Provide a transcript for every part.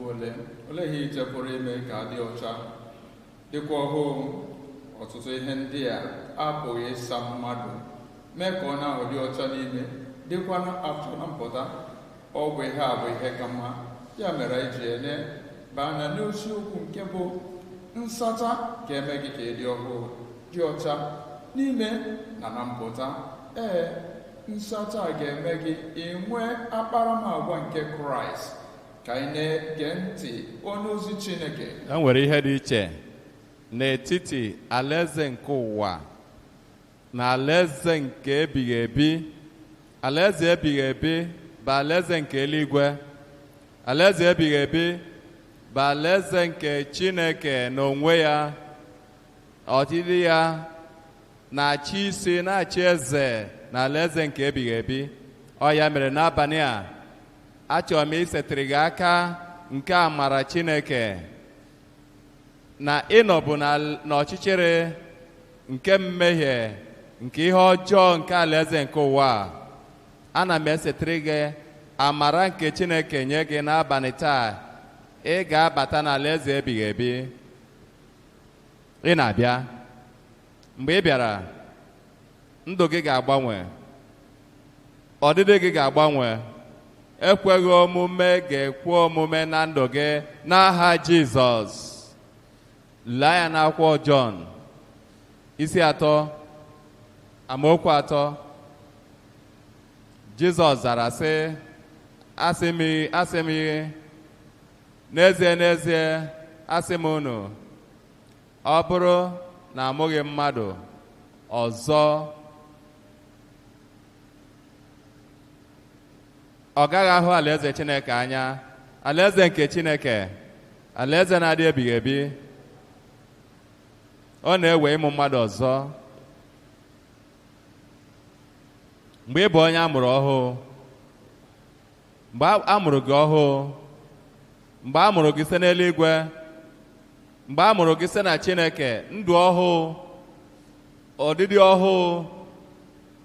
Ole olee ihe iche pụrụ ime ka adị ọcha dịkwa ọhụụ? Ọtụtụ ihe ndị a apụghị ịsa mmadụ mee ka ọ na-ahụ dị ọcha n'ime, dịkwa atụ na mpụta. Ọ bụ ihe a bụ ihe ka mma. Ya mere anyị ji ene baa na n'isiokwu nke bụ nsacha ga-eme gị ka ị dị ọhụụ, dị ọcha n'ime na na mpụta. Ee, nsacha ga-eme gị inwee akparamagwa nke Kraịst. Ka anyị na-ege ntị onye ozi Chineke. E nwere ihe dị iche n'etiti alaeze nke ụwa na alaeze nke ebighị ebi. Alaeze ebighị ebi bụ alaeze nke eluigwe. Alaeze ebighị ebi bụ alaeze nke Chineke n'onwe ya. Ọchịchị ya na-achị isi, na-achị eze na alaeze nke ebighị ebi. Ọ ya mere n'abalị a achọrọ m isetịrị gị aka nke amara Chineke na ịnọbụ n'ọchịchịrị nke mmehie, nke ihe ọjọọ nke alaeze nke ụwa. Ana m esetịrị gị amara nke Chineke nye gị n'abalị taa. Ị ga-abata n'alaeze ebighị ebi. Ị na-abịa. Mgbe ị bịara, ndụ gị ga-agbanwe, ọdịdị gị ga-agbanwe, ekweghị omume ga-ekwe omume na ndụ gị n'aha Jizọs. Lee ya n'akwụkwọ Jọn isi 3 amaokwu 3. Jizọs zara sị, asị m n'ezie n'ezie asị m unu, ọ bụrụ na amụghị mmadụ ọzọ, ọ gaghị ahụ alaeze Chineke anya. Alaeze nke Chineke, alaeze na-adị ebighị ebi, ọ na-ewe ịmụ mmadụ ọzọ. Mgbe ị bụ onye amụrụ ọhụụ, mgbe a mụrụ gị ọhụụ, mgbe a mụrụ gị site n'eluigwe, mgbe a mụrụ gị site na Chineke, ndụ ọhụụ, ọdịdị ọhụụ,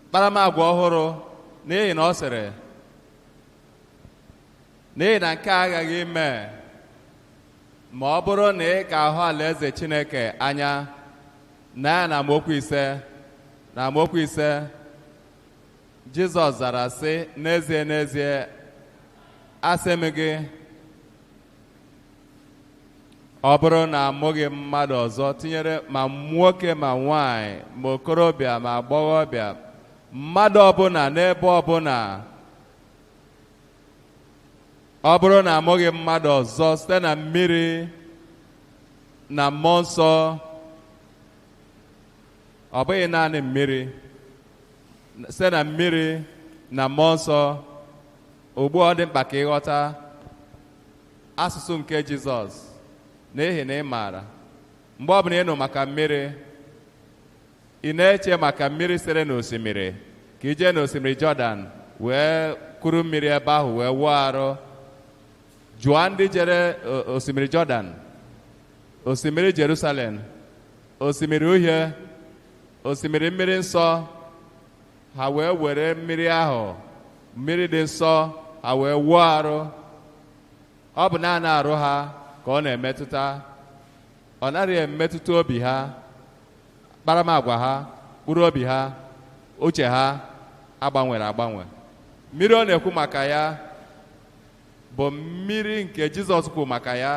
kparamagwa ọhụrụ. N'ihi na ọ sịrị, n'ihi na nke a aghaghị ime ma ọ bụrụ na ị ga-ahụ alaeze Chineke anya. Na ya na amaokwu 5, na amaokwu 5, Jizọs zara sị, n'ezie n'ezie asị m gị, ọ bụrụ na amụghị mmadụ ọzọ, tinyere ma nwoke ma nwanyị ma okorobịa ma agbọghọbịa, mmadụ ọbụla n'ebe ọbụla, ọ bụrụ na amụghị mmadụ ọzọ site na mmiri na mmụọ nsọ, ọ bụghị naanị mmiri, site na mmiri na mmụọ nsọ. Ugbu ọ dị mkpa ka ịghọta asụsụ nke Jizọs, n'ihi na ị maara mgbe ọbụla ị nụ maka mmiri, ị na-eche maka mmiri sere n'osimiri, ka ị jee n'osimiri Jọdan wee kuru mmiri ebe ahụ wee wụọ arụ. Jụọ ndị jere osimiri Jọdan, osimiri Jerusalem, osimiri Uhie, osimiri mmiri nsọ, ha wee were mmiri ahụ, mmiri dị nsọ, ha wee wụọ arụ. Ọ bụ naanị arụ ha ka ọ na-emetụta, ọ naghị emetụta obi ha, kparamagwa ha, mkpụrụ obi ha, uche ha agbanwere agbanwe. Mmiri ọ na-ekwu maka ya bụ mmiri nke Jizọs kwuru maka ya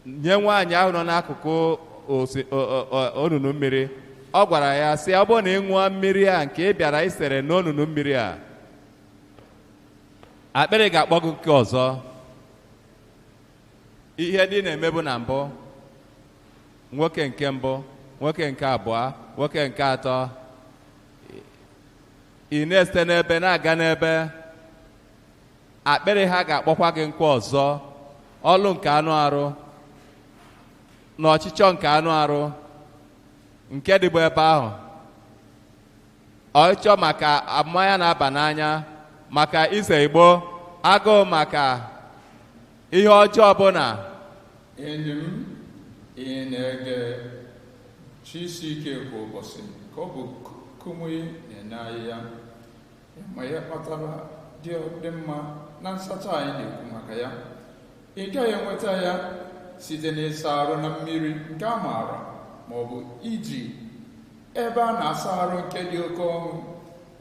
nye nwaanyị ahụ nọ n'akụkụ onunu mmiri. Ọ gwara ya sị, ọ bụrụ na ị ṅụọ mmiri a nke ị bịara isere n'onunu mmiri a, akpịrị ga-akpọ gị nke ọzọ. Ihe ndị na-emebu na mbụ, nwoke nke mbụ, nwoke nke abụọ, nwoke nke atọ, ị na-esite n'ebe na-aga n'ebe, akpịrị ha ga-akpọkwa gị nkwa ọzọ. Ọlụ nke anụ arụ na ọchịchọ nke anụ arụ nke dịbụ ebe ahụ, ọchịchọ maka mmanya na-aba n'anya, maka ise igbo, agụụ maka ihe ọjọọ ọbụla. Enyi m, ị na-ege Chiisike kwa ụbọchị ka ọ bụ Kumuyi na-enye anyị ya. Ma ihe kpatara dị mma na nsacha anyị na-ekwu maka ya. Ị gaghị enweta ya site n'ịsa arụ na mmiri nke a maara, ma ọ bụ iji ebe a na-asa arụ nke dị oke ọnụ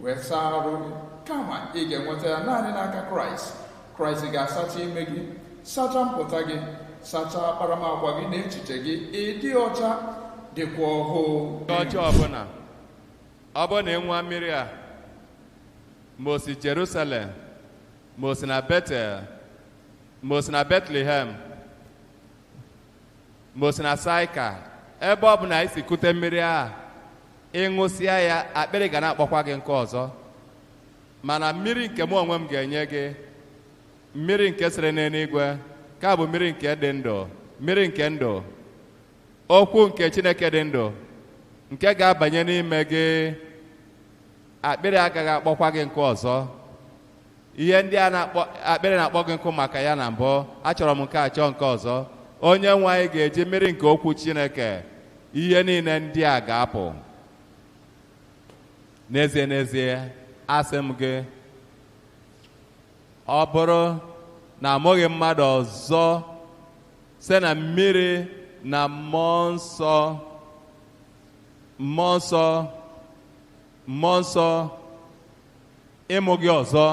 wee saa arụ gị, kama ị ga-enweta ya naanị n'aka Kraịst. Kraịst ga-asacha ime gị, sachaa mpụta gị, sachaa akparamagwa gị na echiche gị, ịdị ọcha dịkwa ọhụụ. Ọjọọ ọbụla ọ bụrụ na ị ṅụọ mmiri a, ma o si Jerusalem, ma o si na Betel, ma o si na Bethlehem, ma o si na Saịka, ebe ọ bụ na isi kute mmiri a, ịṅụsịa ya, akpịrị ga na-akpọkwa gị nke ọzọ. Mana mmiri nke mụ onwe m ga-enye gị, mmiri nke siri n'eluigwe, ka bụ mmiri nke dị ndụ, mmiri nke ndụ, okwu nke Chineke dị ndụ, nke ga-abanye n'ime gị, akpịrị agaghị akpọkwa gị nke ọzọ. Ihe ndị a na-akpọ akpịrị na-akpọ gị nkụ maka ya na mbụ, achọrọ m nke achọ nke ọzọ. Onye nwe anyị ga-eji mmiri nke okwu Chineke, ihe niile ndị a ga-apụ. N'ezie n'ezie, asị m gị, ọ bụrụ na amụghị mmadụ ọzọ site na mmiri na mmụọ nsọ, mmụọ nsọ, mmụọ nsọ ịmụ gị ọzọ,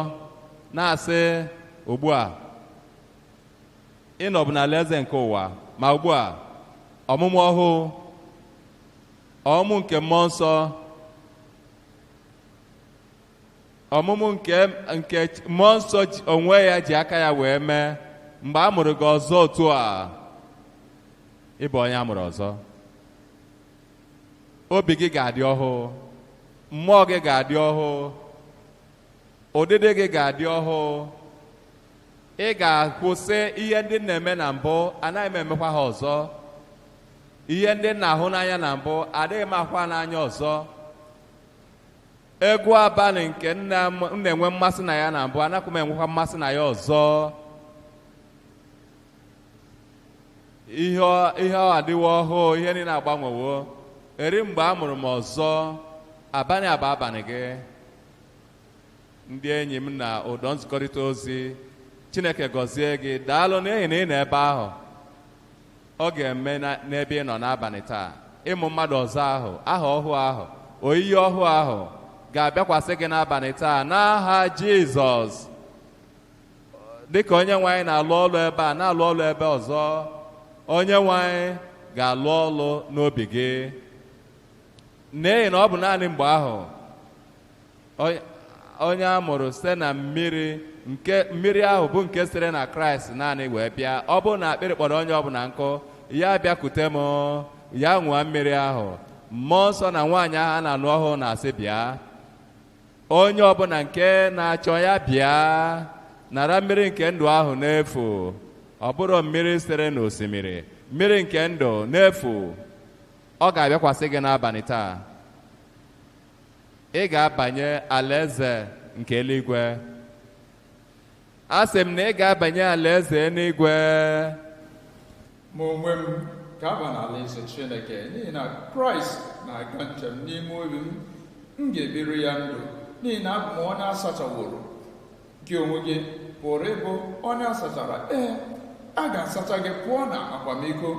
na-asị ugbu a ị nọbụ n'alaeze nke ụwa, ma ugbu a ọmụmụ ọhụụ, ọmụmụ nke mmụọ nsọ, ọmụmụ nke mmụọ nsọ onwe ya ji aka ya wee mee. Mgbe a mụrụ gị ọzọ otu a, ị bụ onye a mụrụ ọzọ. Obi gị ga-adị ọhụụ, mmụọ gị ga-adị ọhụụ, ụdịdị gị ga-adị ọhụụ. Ị ga-akwụsị ihe ndị na-eme na mbụ, anaghị m emekwa ha ọzọ. Ihe ndị na-ahụ n'anya na mbụ, adịghị m ahụkwa n'anya ọzọ. Egwu abalị nke nna m na-enwe mmasị na ya na mbụ, anaghị m enwekwa mmasị na ya ọzọ. Ihe ọ adịwo ọhụụ, ihe niile agbanwewo. Eri mgbe a mụrụ m ọzọ, abalị abụ abalị gị. Ndị enyi m na ụdọ nzukọrịta ozi, Chineke gọzie gị. Daalụ n'ihi na ị nọ ebe ahụ. Ọ ga-eme n'ebe ị nọ n'abalị taa. Ịmụ mmadụ ọzọ ahụ, aha ọhụụ ahụ, oyiyi ọhụụ ahụ ga-abịakwasị gị n'abalị taa n'aha Jizọs. Dịka onye nwe anyị na-alụ ọlụ ebe a, na-alụ ọlụ ebe ọzọ, onye nwe anyị ga-alụ ọlụ n'obi gị. N'ihi na ọ bụ naanị mgbe ahụ onye a mụrụ site na mmiri, nke mmiri ahụ bụ nke sitere na Kraịst naanị wee bịa. Ọ bụrụ na akpịrị kpọrọ onye ọbụla nkụ, ya bịakwute m, ya ṅụọ mmiri ahụ. Mmụọ nsọ na nwaanyị ahụ a na-anụ ọhụụ na-asị bịa. Onye ọbụla nke na-achọ ya bịa, nara mmiri nke ndụ ahụ n'efu. Ọ bụrụ mmiri sitere n'osimiri, mmiri nke ndụ n'efu, ọ ga-abịakwasị gị n'abalị taa. Ị ga-abanye alaeze nke eluigwe. A sị m na ị ga-abanye alaeze eluigwe. Ma onwe m ga-aba n'alaeze Chineke, n'ihi na Kraịst na-aga njem n'ime obi m. M ga-ebiri ya ndụ, n'ihi na abụ m onye asachaworo. Gị onwe gị pụrụ ịbụ onye asachara. Ee, a ga-asacha gị pụọ na akwamiko,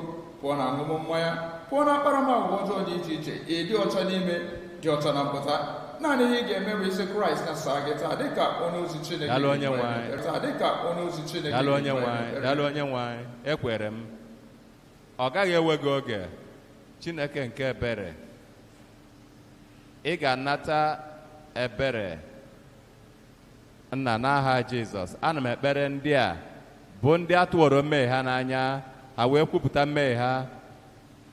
pụọ na aṅụmụ mmanya, pụọ na akparamagwa ọjọọ dị iche iche. Ịdị ọcha n'ime, dị ọcha na mpụta. Naanị ihe ị ga-eme bụ isi Kraịst na saa gị taa dịka onye ozi Chineke. Daalụ onye nwe anyị. Taa dịka onye ozi Chineke. Daalụ onye nwe anyị. Daalụ onye nwe anyị. Ekwere m. Ọ gaghị ewe gị oge. Chineke nke ebere, ị ga-anata ebere nna n'aha Jizọs. Ana m ekpere ndị a bụ ndị a tụworo mmehie ha n'anya, ha wee kwupụta mmehie ha,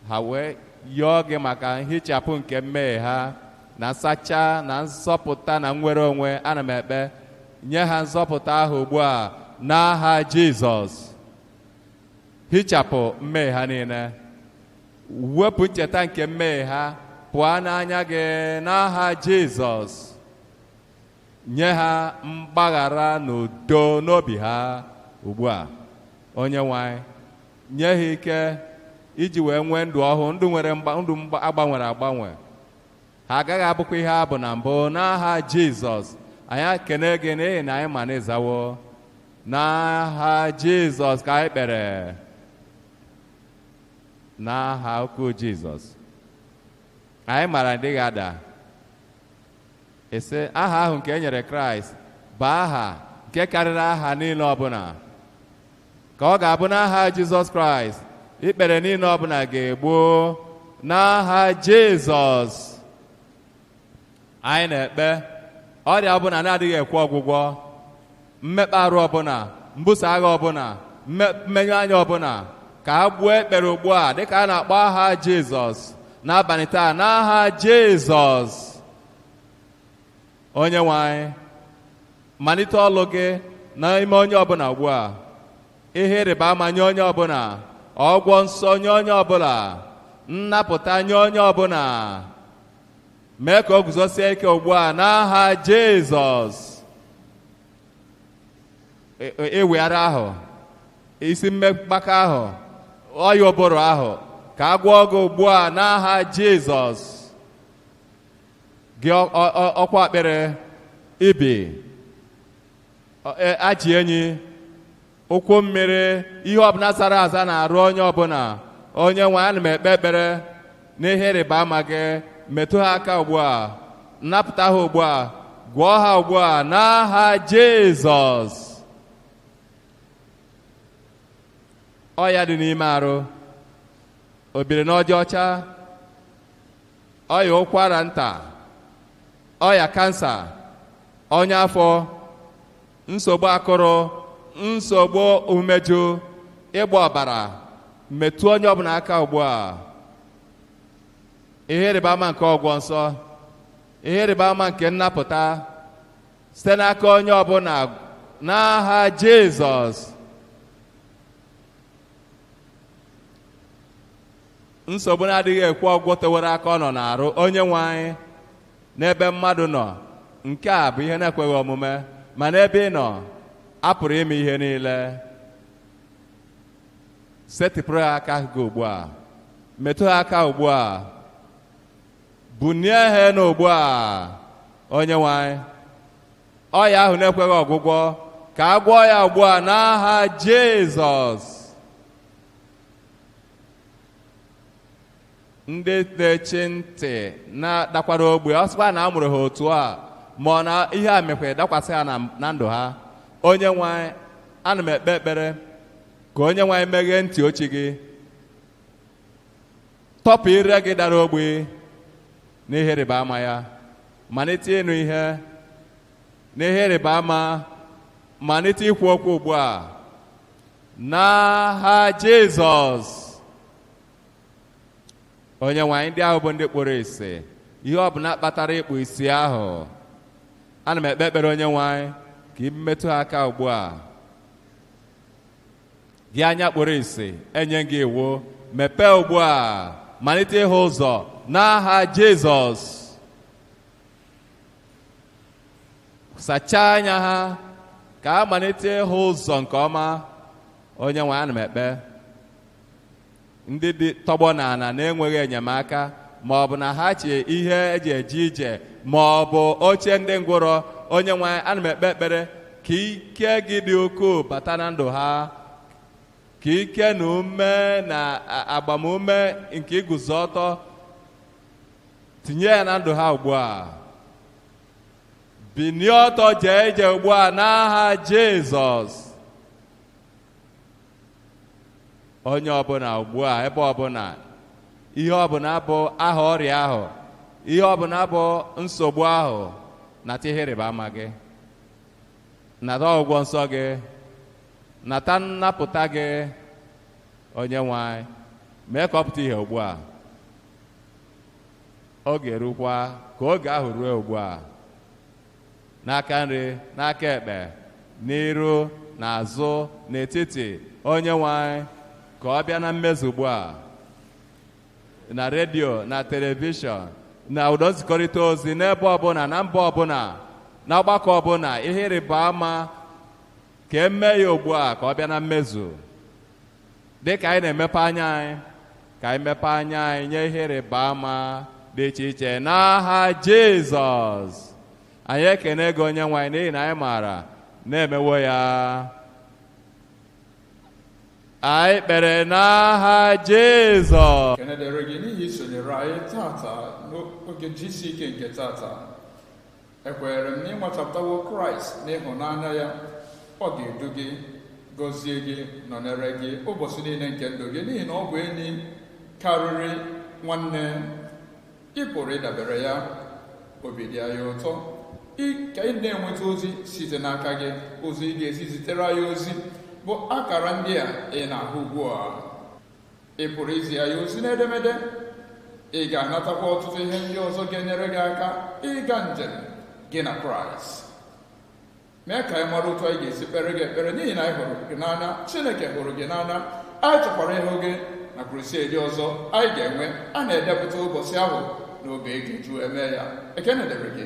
ha wee yọọ gị maka nhichapụ nke mmehie ha na nsacha na nzọpụta na nnwere onwe. Ana m ekpe nye ha nzọpụta ahụ ugbu a n'aha Jizọs. Hichapụ mmehie ha niile, wepụ ncheta nke mmehie ha pụọ n'anya gị n'aha Jizọs. Nye ha mgbaghara na udo n'obi ha ugbu a. Onye nwe anyị, nye ha ike iji wee nwee ndụ ọhụụ, ndụ nwere ndụ agbanwere agbanwe. Ha agaghị abụkwa ihe a bụ na mbụ n'aha Jizọs. Anyị ekene gị n'ihi na anyị ma na ịzawo. N'aha Jizọs ka anyị kpere. N'aha ukwu Jizọs. Anyị maara ndị ga-ada. Ise aha ahụ nke e nyere Kraịst bụ aha nke karịrị aha niile ọbụla. Ka ọ ga-abụ n'aha Jizọs Kraịst, ikpere niile ọbụla ga-egbu n'aha Jizọs. Anyị na-ekpe ọrịa ọbụla na-adịghị ekwe ọgwụgwọ, mmekpa arụ ọbụla, mbuso agha ọbụla, mmenyu anya ọbụla, ka a gbuo ekpere ugbu a dịka a na-akpọ aha Jizọs n'abalị taa n'aha Jizọs. Onye nwe anyị, malite ọlụ gị n'ime onye ọbụla ugbu a. Ihe ịrịba ama nye onye ọbụla, ọgwọ nsọ nye onye ọbụla, nnapụta nye onye ọbụla. Mee ka o guzosie ike ugbu a n'aha Jizọs. Eweghara ahụ, isi mmekpaka ahụ, ọya ụbụrụ ahụ, ka a gwọọ gị ugbu a n'aha Jizọs. Gị ọkwa akpịrị, ibi, ajị enyi, ụkwụ mmiri, ihe ọbụla zara aza na-arụ onye ọbụla. Onye nwe, ana m ekpe ekpere n'ihe ịrịba ama gị, metụ ha aka ugbu a, nnapụta ha ugbu a, gwọọ ha ugbu a n'aha Jizọs. Ọya dị n'ime arụ, obiri n'ọjị ọcha, ọya ụkwara nta, ọya kansa, ọnya afọ, nsogbu akụrụ, nsogbu umeju, ịgba ọbara, metụ onye ọbụla aka ugbu a. Ihe ịrịba ama nke ọgwọ nsọ, ihe ịrịba ama nke nnapụta site n'aka onye ọbụla n'aha Jizọs. Nsogbu na-adịghị ekwe ọgwọ tewere aka ọ nọ n'arụ onye nwe anyị n'ebe mmadụ nọ, nke a bụ ihe na-ekweghị omume, ma n'ebe ị nọ a pụrụ ime ihe niile. Setịpụrụ ha aka gị ugbu a, metụ ha aka ugbu a, bunie ha n'ugbu a. Onye nwe anyị, ọya ahụ na-ekweghị ọgwụgwọ, ka a gwọọ ya ugbu a n'aha Jizọs. Ndị na-echi ntị na-dakwara ogbe, ọ sịkwa na a mụrụ ha otu a, ma ọ na ihe a mekwa dakwasị ha na ndụ ha. Onye nwe anyị, ana m ekpe ekpere ka onye nwe anyị meghee ntị ochi gị, tọpụ ire gị dara ogbe n'ihe ịrịba ama ya, malite ịnụ ihe n'ihe ịrịba ama, malite ikwu okwu ugbu a n'aha Jizọs. Onye nwe anyị, ndị ahụ bụ ndị kpụrụ ìsì, ihe ọbụla kpatara ịkpụ isi ahụ, ana m ekpe ekpere onye nwe anyị ka ị metụ ha aka ugbu a. Gị anya kpụrụ ìsì, enye gị iwu, mepee ugbu a, malite ịhụ ụzọ n'aha Jizọs. Sachaa anya ha ka a malite ịhụ ụzọ nke ọma. Onye nwe anyị, ana m ekpe ndị dị tọgbọ n'ala na-enweghị enyemaka, ma ọ bụ na ha chi ihe eji eje ije, ma ọ bụ oche ndị ngwụrọ, onye nwe anyị, ana m ekpe ekpere ka ike gị dị ukwuu bata na ndụ ha, ka ike na ume na agbamume nke iguzo ọtọ tinye ya na ndụ ha ugbu a. Binie ọtọ jee ije ugbu a n'aha Jizọs. Onye ọbụla ugbu a, ebe ọbụla, ihe ọbụla bụ aha ọrịa ahụ, ihe ọbụla bụ nsogbu ahụ, nata ihe ịrịba ama gị, nata ọgwụgwọ nsọ gị, nata nnapụta gị. Onye nwe anyị, mee ka ọ pụta ihe ugbu a. Oge erukwa ka oge ahụ ruo ugbu a. N'aka nri, n'aka ekpe, n'iru, n'azụ, n'etiti, onye nwe anyị, ka ọ bịa na mmezu ugbu a. Na redio, na telivishọn, na ụdọ nzikọrịta ozi, n'ebe ọbụla, na mba ọbụla, na ọgbakọ ọbụla, ihe ịrịba ama ka eme ya ugbu a, ka ọ bịa na mmezu. Dị ka anyị na-emepe anya anyị, ka anyị mepe anya anyị nye ihe ịrịba ama dị iche iche n'aha Jizọs. Anyị ekene gị onye nwe anyị, n'ihi na anyị maara na-emewo ya. Anyị kpere n'aha Jizọs. Ekene dịrị gị n'ihi isonyere anyị tata n'oge GCK nke tata. Ekwenyere m na ịnwachapụtawo Kraịst n'ịhụnanya ya. Ọ ga-edu gị, gọzie gị, nọnyere gị ụbọchị niile nke ndụ gị, n'ihi na ọ bụ enyi karịrị nwanne. Ị pụrụ ịdabere ya. Obi dị anyị ụtọ ka ị na-enweta ozi site n'aka gị. Ozi ị ga-esi zitere anyị ozi bụ akara ndị a ị na-ahụ ugbu a. Ị pụrụ izi anyị ozi n'edemede. Ị ga-anatakwa ọtụtụ ihe ndị ọzọ ga-enyere gị aka ịga njem gị na Kraịst. Mee ka anyị mara otu anyị ga-esi kpere gị ekpere, n'ihi na anyị hụrụ gị n'anya. Chineke hụrụ gị n'anya. Anyị chọkwara ịhụ gị na crusade ọzọ anyị ga-enwe. A na-edepụta ụbọchị ahụ n'oge ga-eju eme ya. Ekene dịrị gị.